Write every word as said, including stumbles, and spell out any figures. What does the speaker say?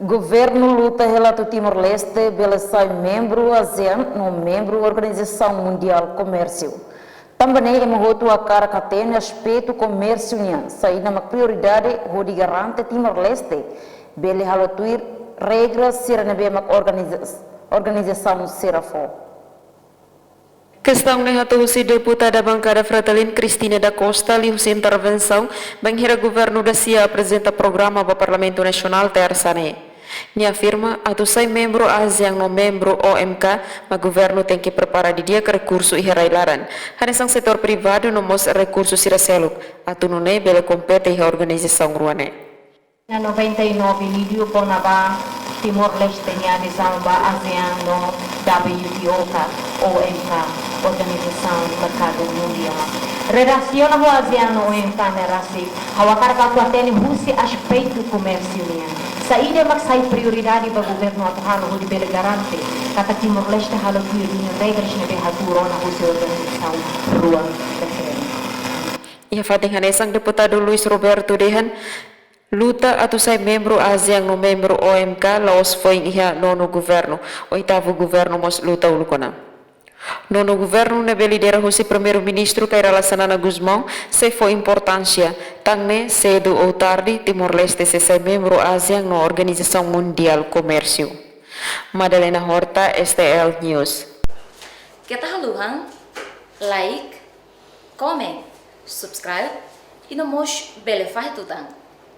Governu luta hela atu Timor-Leste bele sai membru ASEAN no membru Organizasaun Mundiál Komérsiu. Tanba ne'e ema hotu hakarak hatene aspetu komérsiu nian, saida mak prioridade hodi garante Timor-Leste bele halo tuir regra sira ne'ebé mak organiza-, organizasaun sira fó. Kestaun ne'e hato'o husi deputada bankada Fretilin Cristina da Costa liuhusi intervensaun bainhira governu da-sia aprezenta programa ba Parlamentu Nasionál Tersa ne'e. Nia afirma, atu sai membru ASEAN no membru OMK, mak governu tenke prepara didi'ak rekursu iha rai-laran, hanesan setór privadu no mós rekursu sira seluk, atu nune'e bele kompete iha organizasaun rua ne'e. Na noventa e nove liuliu kona-ba Timor-Leste nia adezaun ba ASEAN no W T O ka OMK, Organizasaun Merkadu Mundiál. Relasiona ho ASEAN no OMK ne'e rasik, ha'u hakarak atu hatene husi aspetu komérsiu nian. Saida mak sai prioridade ba governu atu halo hodi bele garante katak Timor-Leste halo tuir ninia regras ne'ebé hatuur ona husi organizasaun rua refere. Iha fatin hanesan, deputadu Luis Roberto dehan, luta atu sai membru ASEAN no membru OMK la'ós foin iha nonu governu, oitavu governu mós luta uluk ona. Nonu governu ne'ebé lidera husi Primeiru-Ministru Kay Rala Xanana Gusmão sei fó importánsia, tan ne'e sedu ou tarde Timor-Leste sei sai membru ASEAN no Organizasaun Mundiál Komérsiu. Madalena Horta, S T L News. Keta haluha like, comment, subscribe, i no mós bele fahe tutan.